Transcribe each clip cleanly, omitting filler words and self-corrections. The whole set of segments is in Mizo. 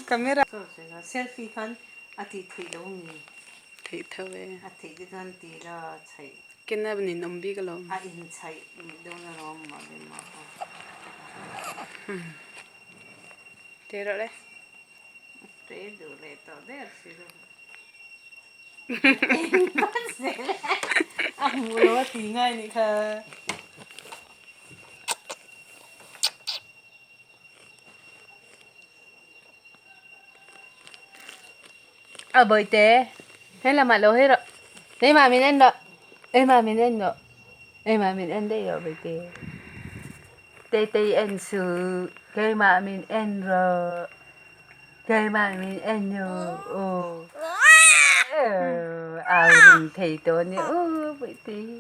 Camera. Selfie khan a tih theih lo mi. Theih tho e. A theih te chuan ti la chhaih. Kena nin awm bik alawm. A in chhaih dawn alawm mah le mah pawh. Te rawh le. Te duh leh tawh der si lo. A hmuh lo a ti ngai nih kha. A bawihte he lamah lo hawi rawh keimah min en rawh keimah min en rawh keimah min en daih rawh bawihte Tetei en suh keimah min en rawh. Keimah min en nu aw au ring thei tawh nia aw Bawihte hi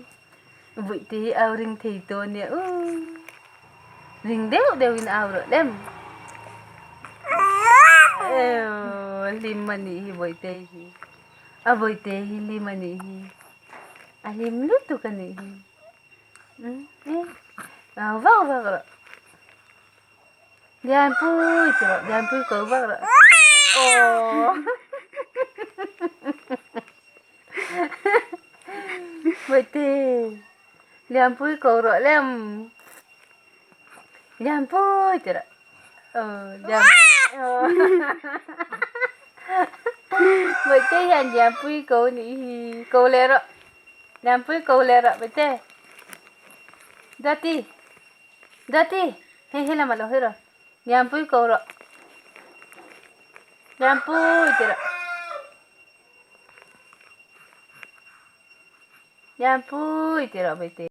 Bawihte hi au ring thei tawh nia aw ring deuh deuh in au rawh lem aw hlim a nih hi Bawihte hi a Bawihte hi hlim a nih hi a hlim lutuk a nih hi au vak vak rawh. Lianpui ti rawh Lianpui ko vak rawh aw Bawihte Lianpui ko rawh lem Lianpui ti rawh aw Lian aw Bawihte hian Lianpui ko nih hi ko leh rawh Lianpui ko leh rawh Bawihte Dati. Dati, hei he lamah lo hawi rawh. Lianpui ko rawh. Lianpui ti rawh. Lianpui ti rawh Bawihtei.